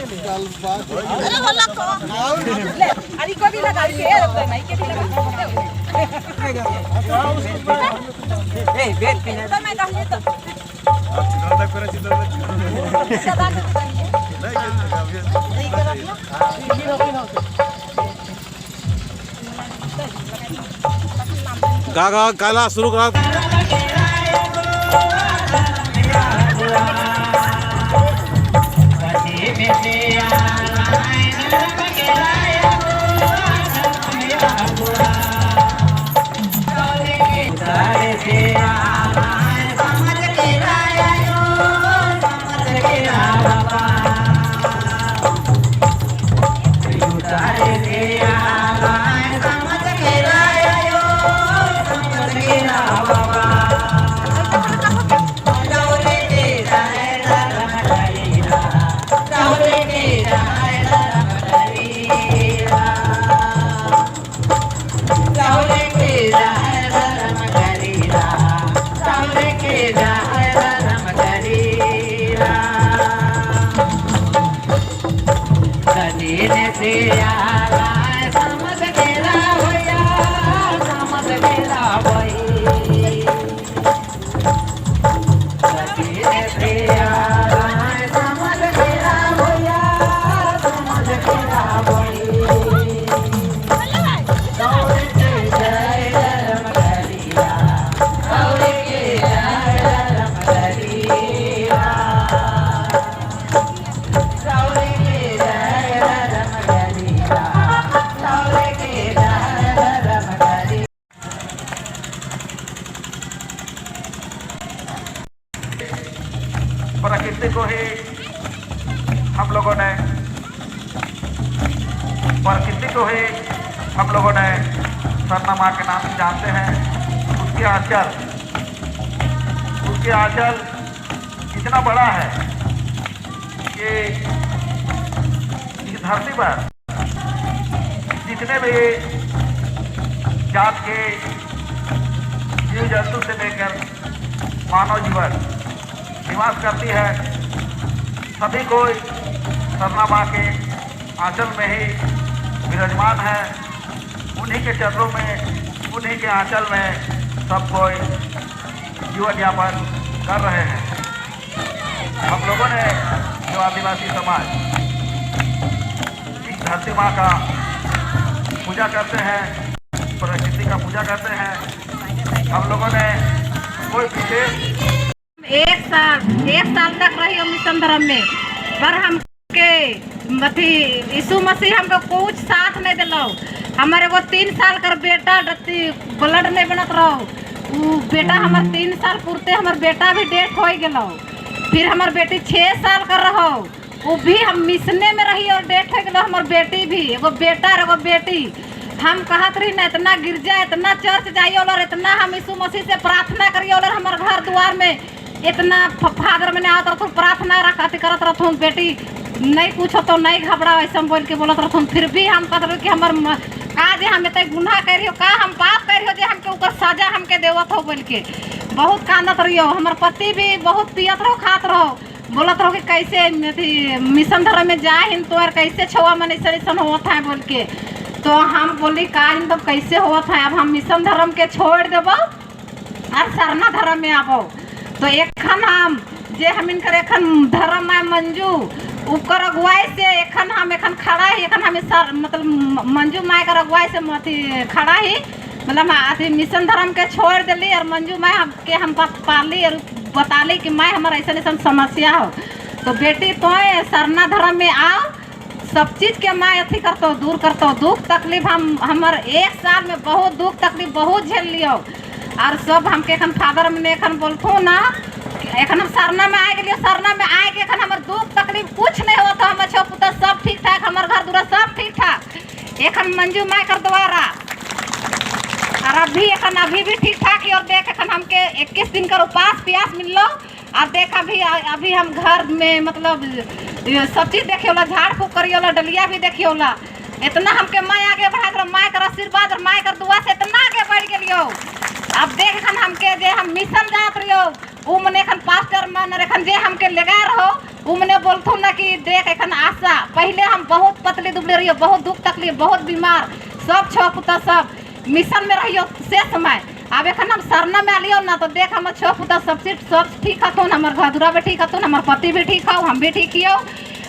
अरे बोला तो ले अरे को भी लगा के नहीं के भी लगा। ए बेल पिना तो मैं कहली तो सदा के कहिए नहीं कर। गा गा गाला सुरू करा। प्रकृति को ही हम लोगों ने प्रकृति को ही हम लोगों ने सरना माँ के नाम से जानते हैं। उसके आंचल इतना बड़ा है कि इस धरती पर जितने भी जात के जीव जंतु से लेकर मानव जीवन निवास करती है, सभी कोई सरना माँ के आंचल में ही विराजमान है। उन्हीं के चरणों में, उन्हीं के आंचल में सब कोई जीवन यापन कर रहे हैं। हम लोगों ने जो आदिवासी समाज इस धरती माँ का पूजा करते हैं, प्रकृति का पूजा करते हैं, हम लोगों ने कोई विशेष एक साल तक रही हम मिशन धर्म में, पर हमके अथी यीशु मसीह हमको कुछ साथ नहीं दिलो। हमारे एगो 3 साल कर बेटा ब्लड नहीं बनत रहो, उ बेटा हमार 3 साल पुरते हमार बेटा भी डेथ हो गलो। फिर हमार बेटी 6 साल कर रहो, वो भी हम मिशने में रही और डेथ हो गलो। हमार बेटी भी एगो बेटा और एगो बेटी। हम कहत रही ना इतना गिरजा इतना चर्च जाइए और इतना हम यीशु मसीह से प्रार्थना करिए और हमार घर द्वार में इतना फादर मैंने आवत रहथुन, प्रार्थना रखती करत रहथुन, बेटी नहीं कुछ हो तो नहीं घबराओ ऐसा बोल के बोलत रहथुन। फिर भी हम कहत रही कि हमार का जे हम इतने गुनाह करियो, का हम पाप करियो जे हमके ऊपर सजा हमके देवत हो बोल के बहुत कांदत रहियो। हमार पति भी बहुत पियत रहो खात रहो, बोलत रहो कि कैसे अथी मिशन धर्म में जाए हिन तो कैसे छुआ मन ऐसा ऐसा होत है बोल के। तो हम बोली का हिन तो कैसे होत है, अब हम मिशन धर्म के छोड़ देबो और सरना धर्म में आबो। तो एखन हम जे हम इनकर एखन धर्म है मंजू उकर अगुवाई से एखन हम एखन खड़ा ही, एखन हम सर मतलब मंजू माई कर अगुवाई से अथी खड़ा ही, मतलब अथी मिशन धर्म के छोड़ दिली और मंजू माई के हम पाली और बताली कि माई हमारा ऐसा ऐसा समस्या हो, तो बेटी तो सरना धर्म में आओ, सब चीज़ के माँ अथी करतो दूर करतो। दुख तकलीफ हम हमार 1 साल में बहुत दुख तकलीफ बहुत झेल लियो और सब हमके एखन फादर में एखन बोलथो ना एखन हम सरना में आ गेलियो, सरना में आए के एखन हमर दुख तकलीफ कुछ नहीं होता, हमर छो पुत्र सब ठीक ठाक, हमर घर दुआर सब ठीक ठाक एखन मंजू माई कर द्वारा। और अभी एखन अभी भी ठीक ठाक ही। और देख एखन हमके 21 दिन कर उपास प्यास मिललो और देख अभी अभी हम घर में मतलब सब चीज़ देखे होला, झाड़ फूक करिए होला, डलिया भी देखे होला। इतना हमके माँ आगे बढ़ा कर माँ कर आशीर्वाद और माँ कर दुआ से इतना आगे बढ़ गेलियो। अब देख एखन हमके जे हम मिशन जात रहियो उ मने एखन पास्टर मन एखन जे हमके लगा रहो उमने बोलथो ना कि देख एखन आशा। पहले हम बहुत पतली दुबले रहियो, बहुत दुख तकलीफ, बहुत बीमार, सब छो पुता सब मिशन में रहियो से समय। अब एखन हम सरना में आलियो ना तो देख हमर छो पुता सब चीज सब ठीक हथुन, हमर घर दुरा भी ठीक हथुन, हमर पति भी ठीक हौ, हम भी ठीक हियो।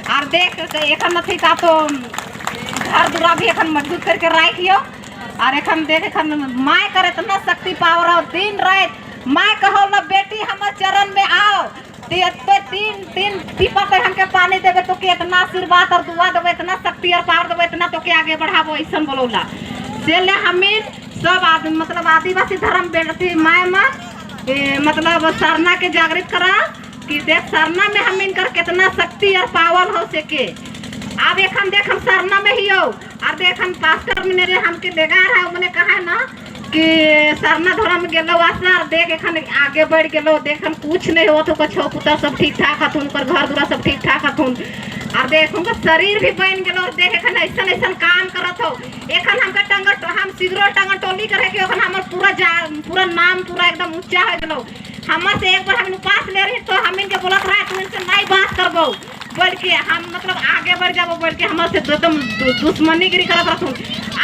और देख एखन अथी का तो घर दुरा भी एखन मजबूत करके राखियो। और एखन देख एखन my कर इतना शक्ति पावर हो, दिन रात my कहो ना बेटी हमर चरण में आओ, ते तीन तीन पीपा पे हमके पानी देवे तो के इतना आशीर्वाद और दुआ देवे, इतना शक्ति और पावर देवे, इतना तो के आगे बढ़ाबो, ऐसा बोलौला। से ले हमें सब आदमी मतलब आदिवासी धर्म बेटी my माँ मतलब सरना के जागृत करा कि देख सरना में हम इनकर कितना शक्ति और पावर हो सके। अब एखन देख हम सरना में ही हो और देख हम पास्टर में हमके लेगा रहा, उन्होंने कहा ना कि सरना धर्म गेलो आशा, देख एखन आगे बढ़ गेलो, देख हम कुछ नहीं होत, ओकर छो पुता सब ठीक ठाक हथुन, उनकर घर दुरा सब ठीक ठाक हथुन। और देख उनका शरीर भी बन गेलो, देख एखन ऐसा ऐसा काम करत हो। एखन हमका टंगर हम सिगरो टंगर टोली करे के एखन हमर पूरा पूरा नाम पूरा एकदम ऊंचा हो गेलो। हमर से एक बार हम उपास ले रही तो हम इनके बोलत रहा तू इनसे नहीं बात करबो, बोल के हम मतलब आगे बढ़ जाबो, बोल के हमर से एकदम दुश्मनीगिरी करत रहथुन।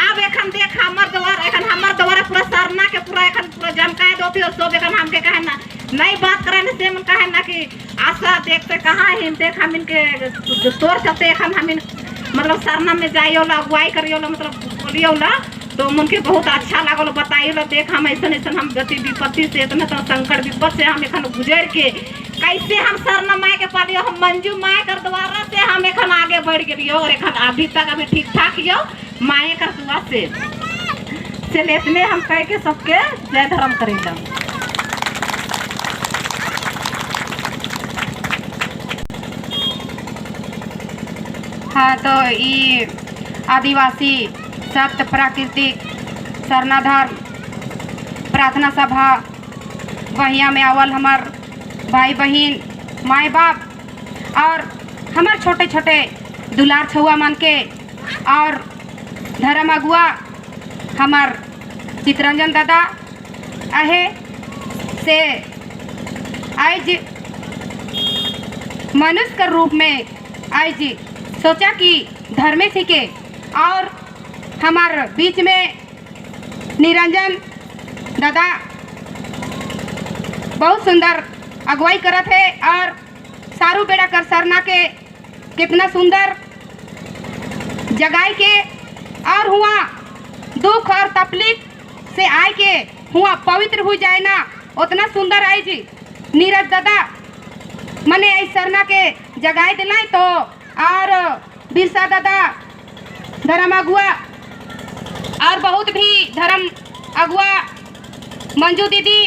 अब एखन देख हमर द्वारा एखन हमर द्वारा पूरा सरना के पूरा एखन पूरा जमकाए दोती और सब एखन हमके कहे ना नहीं बात करे ना से मन कहे ना कि आशा देखते कहाँ हिम, देख हम इनके तोर चलते एखन हम इन मतलब सरना में जाइयो ला अगुवाई करियो ला मतलब बोलियो ला तो उनके बहुत अच्छा लागल बताइयो ला। देख हम ऐसा ऐसा हम गति विपत्ति से इतना तो संकट विपत्ति से हम एखन गुजर के कैसे हम सरना my के पालियो, हम मंजू my कर द्वारा से हम एखन आगे बढ़ गेलियो और एखन अभी तक अभी ठीक ठाक हियो माए कर दुआ से। चले इतने हम कह के सबके जय धर्म करेंगे। हाँ तो ये आदिवासी सत्य प्राकृतिक सरना धर्म प्रार्थना सभा वहिया में आवल हमार भाई बहन माए बाप और हमार छोटे छोटे दुलार छुआ मन के और धर्म अगुआ हमार चितरंजन दादा आहे से आज मनुष्य के रूप में आज सोचा कि धर्मे सीखे और हमार बीच में निरंजन दादा बहुत सुंदर अगुवाई करत है और सारू बेड़ा कर सरना के कितना सुंदर जगाई के और हुआ दुख और तकलीफ से आए के हुआ पवित्र हो जाए ना उतना सुंदर आई जी नीरज दादा मने आई सरना के जगाई दिलाई तो। और बिरसा दादा धर्म अगुआ और बहुत भी धर्म अगुआ मंजू दीदी,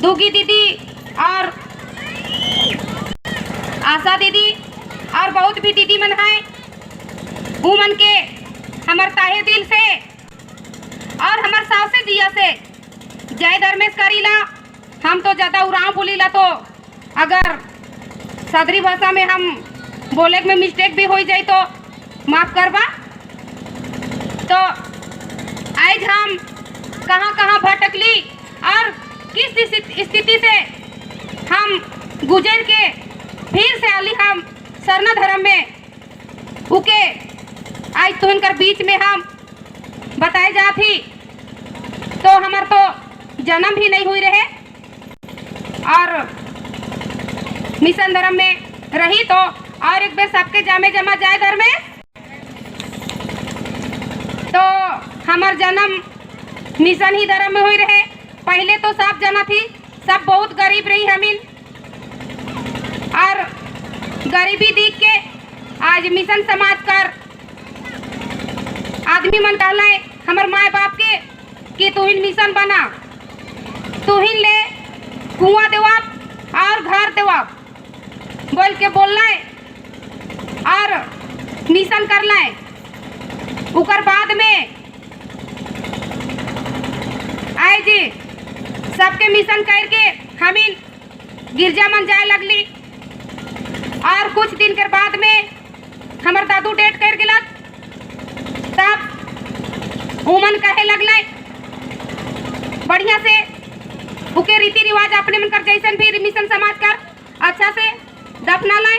दुगी दीदी और आशा दीदी और बहुत भी दीदी मन है वो मन के हमार ताहे दिल से और हमार सास जिया से जय धर्मेश करीला। हम तो ज़्यादा उराव बोलीला तो अगर सादरी भाषा में हम बोले में मिस्टेक भी हो जाए तो माफ़ करबा। तो आज हम कहाँ कहाँ भटकली और किस स्थिति से हम गुजर के फिर से आली हम सरना धर्म में उके आज तो इनकर बीच में हम बताए जाती तो हमार तो जन्म भी नहीं हुई रहे और मिशन धर्म में रही तो। और एक बार सबके जामे जमा जाए धर्म में तो हमार जन्म मिशन ही धर्म में हुई रहे। पहले तो सब जना थी, सब बहुत गरीब रही हमीन और गरीबी देख के आज मिशन समाज कर आदमी मन कहलाए हमार माए बाप के कि तुहिन मिशन बना, तुहिन ले कुआं देवाप और घर देवाप बोल के बोलना और मिशन कर लाए। उकर बाद में आए जी सबके मिशन करके हमीन गिरजा मन जाए लगली और कुछ दिन के बाद में हमार दादू डेट कर गिला तब उमन कहे लगल बढ़िया से उके रीति रिवाज अपने मन कर जैसन भी मिशन समाज कर अच्छा से दफना लाए।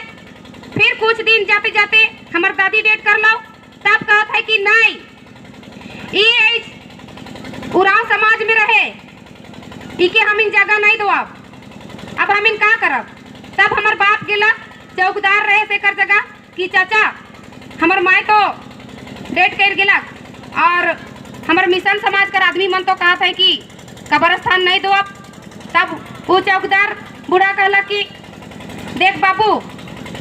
कुछ दिन जाते जाते हमार दादी डेट कर लो, तब कहत है कि नहीं ये उरांव समाज में रहे, इके हम इन जगह नहीं दो, अब हम इन का करब। तब हमार बाप गेला, चौकदार रहे से कर जगह कि चाचा हमार माए तो डेट कर गेला और हमार मिशन समाज कर आदमी मन तो कहा था कि कब्रस्तान नहीं दो अब। तब वो चौकदार बूढ़ा कहला कि देख बाबू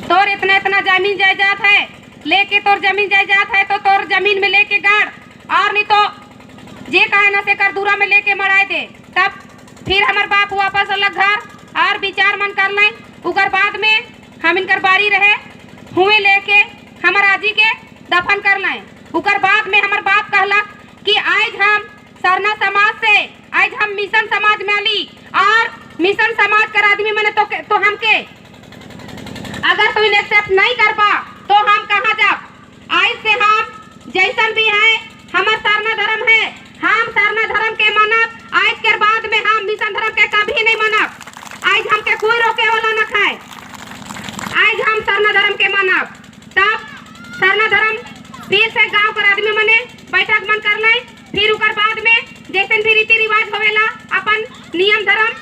तोर इतना इतना जमीन जायदाद है, लेके तोर जमीन जायदाद है तो तोर जमीन में लेके गाड़, और नहीं तो जे कहे ना से कर दूरा में लेके मराए दे। तब फिर हमार बाप वापस अलग घर और विचार मन कर लें। उकर बाद में हम इनकर बारी रहे हुए लेके हमार आजी के दफन कर लें। उकर बाद में हमार बाप कहला कि आज हम सरना समाज से आज हम मिशन समाज में आली और मिशन समाज कर आदमी मने तो हमके अगर तू एक्सेप्ट नहीं कर पा तो हम कहाँ जाब। आज से हम जैसन भी है हमार सरना धर्म है, हम सरना धर्म के मानब। आज के बाद में हम मिशन धर्म के कभी नहीं मानब। आज हमके कोई रोके वाला न खाए, आज हम सरना धर्म के मानब। तब सरना धर्म फिर से गांव कर आदमी मने बैठक मन कर ले। फिर उकर बाद में जैसन भी रीति रिवाज होवेला अपन नियम धर्म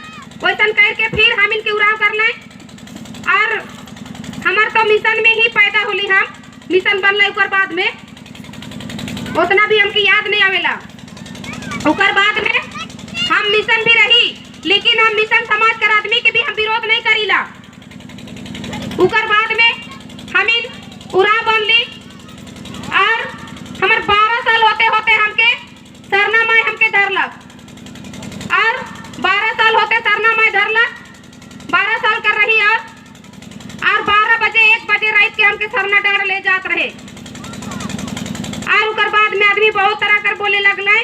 वैसन करके फिर हम इनके उराव कर ले। और हमार तो मिशन में ही पैदा होली, हम मिशन बनल उकर बाद में उतना भी हमके याद नहीं आवेला। उकर बाद में हम मिशन भी रही, लेकिन हम मिशन समाज कर आदमी के भी हम विरोध नहीं करीला। उकर बाद में हम इन उरा बनली और हमार 12 साल होते होते हमके सरना माई हमके धरलक और 12 साल होते सरना माई धरलक। 12 साल कर रही और 12 बजे 1 बजे रात के हमके सरना डांड ले जात रहे। और उकर बाद में आदमी बहुत तरह कर बोले लगले,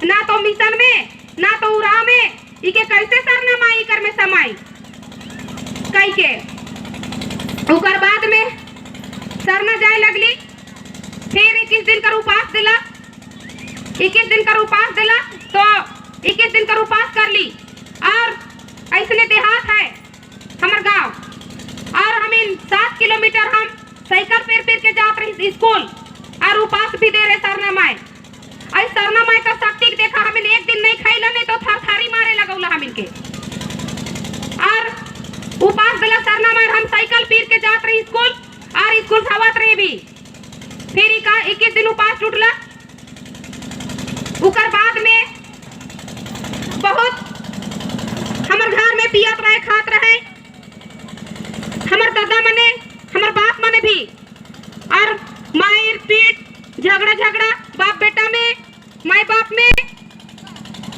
ना तो मिशन में ना तो उरा में इके कैसे सरना माई कर में समाई कई के। उकर बाद में सरना जाए लगली। फिर 21 दिन कर उपास दिला, 21 दिन कर उपास दिला तो 21 दिन कर उपास कर ली। और ऐसने देहात है हमार गांव और हम इन 7 किलोमीटर हम साइकिल पेर पेर के जात रही स्कूल और उपास भी दे रहे सरना माए। आई सरना माए का शक्ति देखा हम एक दिन नहीं खाइला नहीं तो थरथारी मारे लगौला हम इनके। और उपास दिला सरना माए, हम साइकिल पीर के जात रही स्कूल और स्कूल से आवत रही भी। फिर 21 दिन उपास टूटला। उकर बाद में बहुत हमर घर में पियत रहे खात रहे हमर दादा मने हमर बाप मने भी, और मार पीट झगड़ा झगड़ा बाप बेटा में माई बाप में।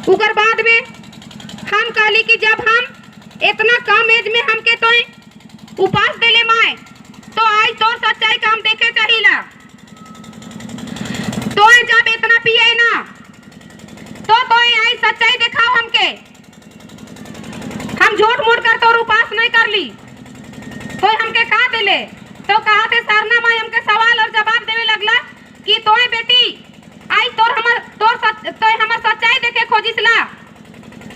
उकर बाद में हम कहली कि जब हम इतना कम एज में हमके तो उपास देले माए तो आज तोर सच्चाई का हम देखे चाहिला। तो जब इतना पिए ना तो आई सच्चाई दिखाओ हमके, हम झूठ मूठ कर तोर उपास नहीं कर ली तो हमके कहा देले। तो कहा थे सरना माई हमके सवाल और जवाब देवे लगला कि तोय बेटी आई तोर हमर तोर तोय हमर सच्चाई देखे खोजिसला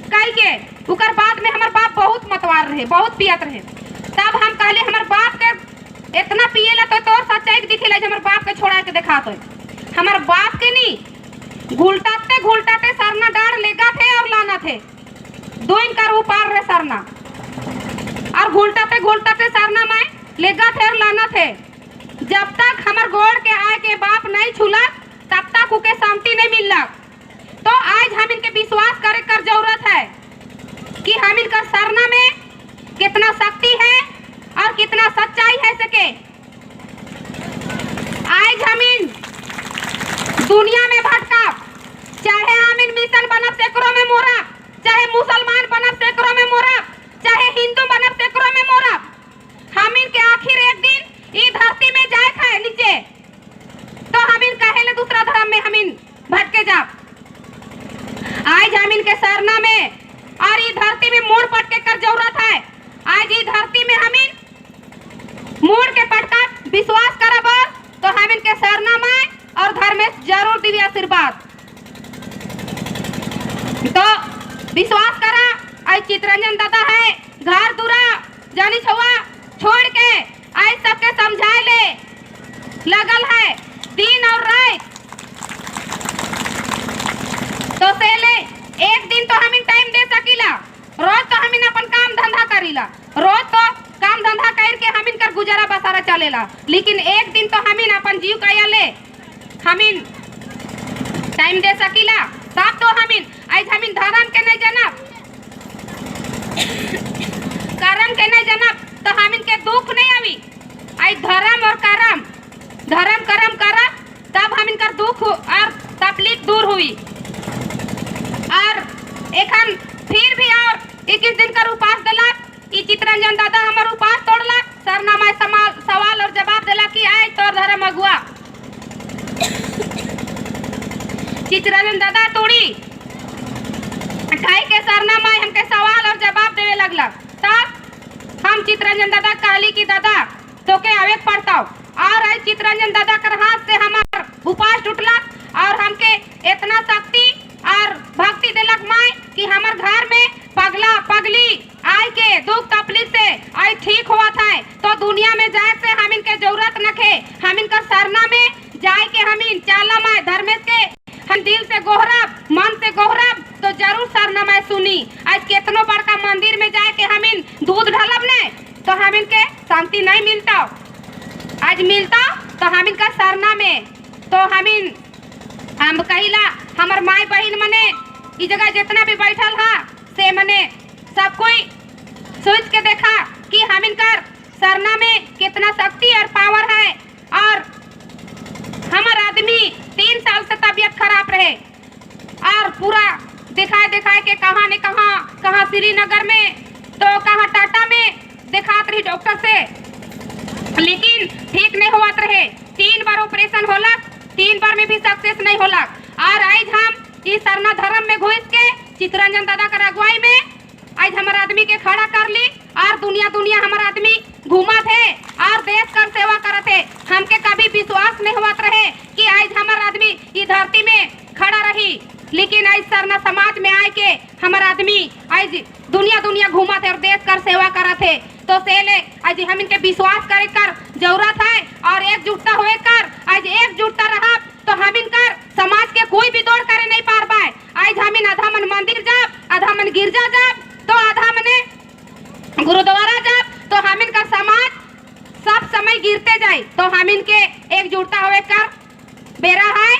कई के। उकर बाद में हमर बाप बहुत मतवार रहे, बहुत पियत रहे। तब हम कहले हमर बाप के इतना पिएला तो तोर सच्चाई दिखेला, हमर बाप के छोड़ा के दिखा तो हमर बाप के नहीं घुलटाते घुलटाते सरना डार लेगा थे और लाना थे दोइन कर ऊपर रहे सरना और घुलटाते घुलटाते सरना माए लेगा थे और लाना थे। जब तक हमर गोड़ के आए के बाप नहीं छूला तब तक उके शांति नहीं मिलला। तो आज हम इनके विश्वास करे कर जरूरत है कि हम इनका सरना में कितना शक्ति है और कितना सच्चाई है सके। आज हम इन दुनिया में भटका, चाहे हम इन मिशन बनब सेकरो में मोरा, चाहे मुसलमान बनब सेकरो में मोरा, चाहे हिंदू बनब सेकरो में मोरा, हम इनके आखिर एक दिन ई धरती में जाए खाए नीचे। तो हम इन कहे ले दूसरा धर्म में हम इन भटके जा। आज हम इनके सरना में और ई धरती में मुड़ पटके कर जरूरत है। आज ई धरती में हम इन मुड़ के पटका विश्वास करब तो हम इनके सरना में और धर्मेश जरूर दिव्य आशीर्वाद। तो विश्वास करा आई चितरंजन दादा है घर दूरा जानी छुआ छोड़ के आज सबके समझाए ले लगल है दिन और रात। तो से ले एक दिन तो हम टाइम दे सकीला, रोज तो हम अपन काम धंधा करीला, रोज तो काम धंधा करके हम इनकर गुजारा बसारा चलेला, लेकिन एक दिन तो हम अपन जीव का ले हम टाइम दे सकीला। तब तो हम आज हम धर्म के नहीं जानब, कर्म के नहीं जानब तो हम इनके दुख नहीं आवी। आज धर्म और कर्म, धर्म कर्म करब तब हम इनकर दुख और तकलीफ दूर हुई। और एखन फिर भी और 21 दिन कर उपास दिला, ई चितरंजन दादा हमार उपास तोड़ला, सरनामा सवाल और जवाब दिला कि आय तोर धर्म अगुआ। चितरंजन दादा तोड़ी खाई के सरनामा हमके सवाल और जवाब देवे लगला। तब हम चितरंजन दादा कहली कि दादा तोके आवे पड़ता, और आज चितरंजन दादा कर हाथ से हमार उपास टूटला और हमके इतना शक्ति और भक्ति दिलक माई कि हमार घर में पगला पगली आय के दुख तकलीफ से आय ठीक हुआ था। तो दुनिया में जाए से हम इनके जरूरत न खे, हम इनका सरना में जाए के हम इन चाला माए धर्मेश के हम दिल से गोहरब मन से गोहरब तो जरूर सरना माए सुनी। आज केतनो बड़का मंदिर में जाए के हम इन दूध ढलब ने तो हम इनके शांति नहीं मिलता, आज मिलता तो हम इनका सरना में। तो हम इन हम कहिला हमार माई बहन मने इस जगह जितना भी बैठल हा से मने सब कोई सोच के देखा कि हम इनकर सरना में कितना शक्ति और पावर है। और हमार आदमी 3 साल से तबीयत खराब रहे और पूरा दिखाए दिखाए के कहाँ ने कहाँ, कहाँ श्रीनगर में तो कहाँ टाटा में दिखात रही डॉक्टर से, लेकिन ठीक नहीं होवत रहे। 3 बार ऑपरेशन होला, 3 बार में भी सक्सेस नहीं होला। और आज हम इस सरना धर्म में घुस के चितरंजन दादा कर अगुवाई में आज हमारे आदमी के खड़ा कर ली और दुनिया दुनिया हमारा आदमी घूमा थे और देश कर सेवा करत थे। हमके कभी विश्वास नहीं होवत रहे कि आज हमारा आदमी इस धरती में खड़ा रही, लेकिन आज सरना समाज में आए के हमारा आदमी आज दुनिया दुनिया घूमा थे और देश कर सेवा करत थे। तो से ले आज हम इनके विश्वास करे कर जरूरत है और एकजुटता होए कर आज एकजुटता रहा तो हम इनकर समाज के कोई भी दौड़ करे नहीं पार पाए। आज हम इन आधा मन मंदिर जाब, आधा मन गिरजा जाब, तो आधा मने गुरुद्वारा जाब, तो हम इनका समाज सब समय गिरते जाए। तो हम इनके एकजुटता होए कर बेरा है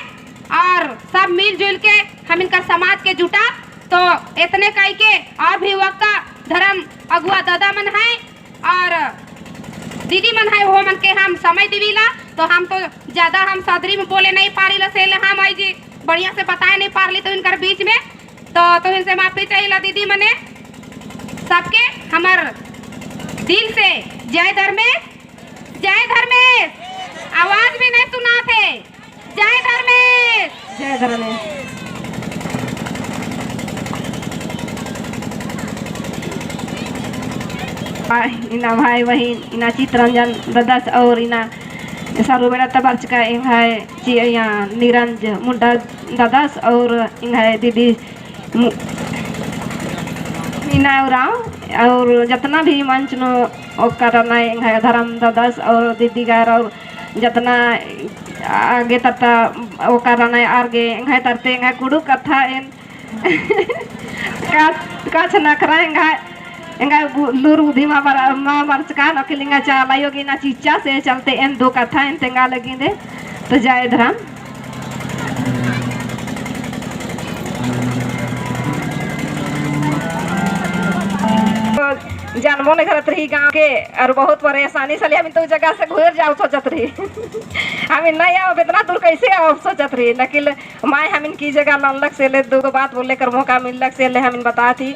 और सब मिलजुल के हम इनका समाज के जुटा। तो इतने कह के और भी वक्ता धर्म अगुआ दादा मन है और दीदी मन है वो मन के हम समय दिवीला। तो हम तो ज़्यादा हम सदरी में बोले नहीं पारी से हम आई जी बढ़िया से बताए नहीं पारली तो इनकर बीच में तो इनसे माफ़ी चाहिए दीदी मने सबके हमार दिल से जय धर्मेश, जय धर्मेश। आवाज़ भी नहीं सुना थे, जय धर्मेश, जय धर्मेश। इना भाई बहन इना चितरंजन दादा और इना सारू बेड़ा तबार चका इन है निरंज मुंडा दादास और इन है दीदी मीना उरांव और जितना भी मंच नो करना है धर्म दादास और दीदी गार और जितना आगे तता वो करना आगे है तरते है कुड़ू कथा इन काछ नखरा एंगा लूर बुद्धि मा मरचका नकिलिंगा चालायोगी ना चिच्चा से चलते एन दो कथा एन तेंगा लगी दे तो जय धर्म। जानबो नहीं करत रही गाँव के और बहुत परेशानी से हम तो जगह से घुर जाओ सोचत रही हम नहीं आओ इतना दूर कैसे आओ सोचत रही। नकिल माए हम इनकी जगह लानलक से ले दो बात बोले कर मौका मिलक से ले हम बता थी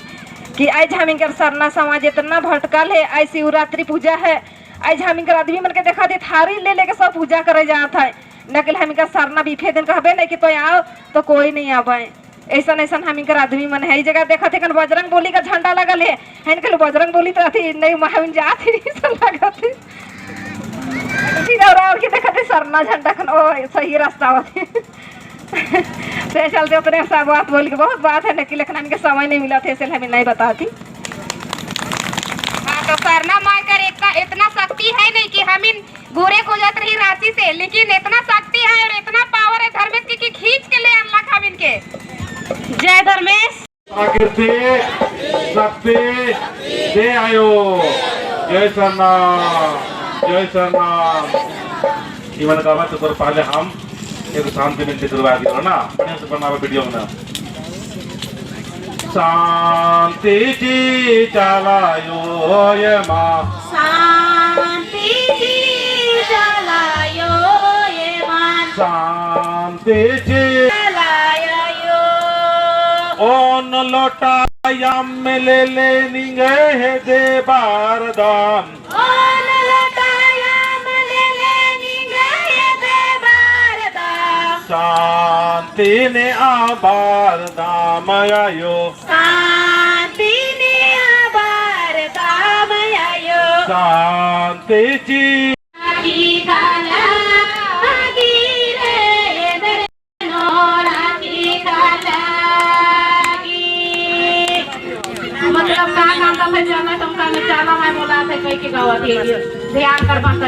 कि आज हम इनकर सरना समाज इतना भटकल है। आज शिवरात्रि पूजा है, आज हम इनकर आदमी मन के देखा थे थारी ले लेके सब पूजा करे जात है। नकिल हम इनकर सरना बीफे दिन कहबे नहीं कि तो आओ तो कोई नहीं आवे। ऐसा ऐसा हम इनकर आदमी मन है। जगह देखा थे कन बजरंग बोली का झंडा लगल है, इनके बजरंग बोली तो अथी नहीं हम जात ही लगत और के देखा थे सरना झंडा खन ओ सही रास्ता होते से चलते उतने सब बात बोल के बहुत बात है लेकिन लेकिन हमके समय नहीं मिला थे इसलिए हमें नहीं बताती। हाँ तो सरना माय कर एक इतना शक्ति है नहीं कि हम इन गोरे को जात रही रांची से, लेकिन इतना शक्ति है और इतना पावर है धर्मेश की कि खींच के ले अनलक हम इनके। जय धर्मेश। प्रकृति शक्ति दे आयो। जय सरना, जय सरना। इवन का तो पर पहले हम एक शांति मिलती करवा दियो ना, बढ़िया से बनावा वीडियो में। शांति जी चलायो ये माँ, शांति जी चलायो ये मान, शांति जी चलायो। ओन लोटा याम में ले ले निंगे है दे बारदाम, ओन लटाया मले लेनी गए दे बारदाम, शांति ने आबार दाम आयो, शांति ने आबार दाम आयो। शांति जी राखी काला गिरे राखी काला। मतलब का काम का जाना तुमका में चाला मैं बोला थे कई के गावा के ध्यान कर बस।